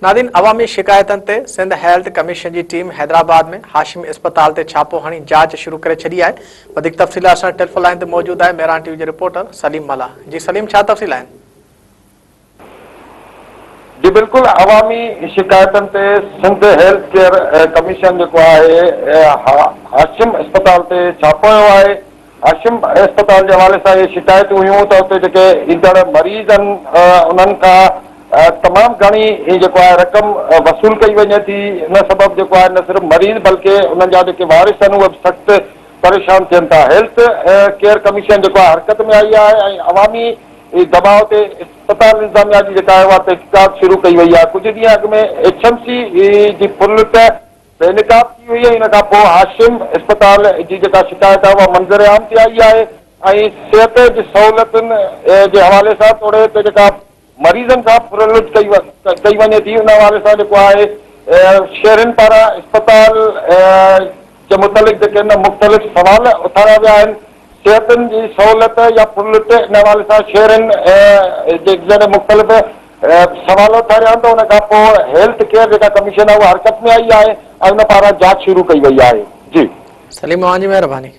ناظرين عوامي شڪايتن تي سنڌ هيلٿ ڪميشن جي ٽيم حيدرآباد ۾ هاشمي اسپتال تي ڇاپو هڻي جاچ شروع ڪري ڇڏي آهي وڌيڪ تفصيل لاء اسان ٽيليفون لائين تي موجود آهي مهراڻ ٽي وي جي رپورٽر سليم ملاح جي سليم ڇا تفصيل آهن. جي بلڪل عوامي شڪايتن تي سنڌ هيلٿ ڪيئر ڪميشن جيڪو آهي هاشم اسپتال تي ڇاپو هنيو آهي هاشم اسپتال جي حوالي سان اهي شڪايتون هيون ته اتي جيڪي ايندڙ مريض آهن انهن کان تمام گهڻي جيڪو آهي رقم وصول ڪئي وڃي ٿي ان سبب جيڪو آهي نه صرف مريض بلڪه انهن جا جيڪي وارث آهن اهي به سخت پريشان ٿين ٿا هيلٿ ڪيئر ڪميشن جيڪو آهي حرڪت ۾ آئي آهي ۽ عوامي دٻاء تي اسپتال انتظاميا جي جيڪا آهي اها تحقيقات شروع ڪئي وئي آهي ڪجهه ڏينهن اڳ ۾ ايڇ ايم سي جي ڦرلٽ بي نقاب ٿي هئي ۽ ان کان پوء هاشم اسپتال جي جيڪا شڪايت آهي اها منظر عام تي آئي آهي ۽ صحت جي سهولتن جي حوالي سان توڙي اتي جيڪا مريضن سان ڦرلٽ ڪئي وڃي ٿي ان حوالي سان جيڪو آهي شهرين پاران اسپتال جي متعلق جيڪي آهن مختلف سوال اٿاريا ويا آهن صحتن جي سهولت يا ڦرلٽ ان حوالي سان شهرين جڏهن مختلف سوال اٿاريا آهن ته ان کان پوء هيلٿ ڪيئر جيڪا ڪميشن آهي اها حرڪت ۾ آئي آهي ۽ ان پاران جاچ شروع ڪئي وئي آهي جي. سليم اوهان جي مهرباني.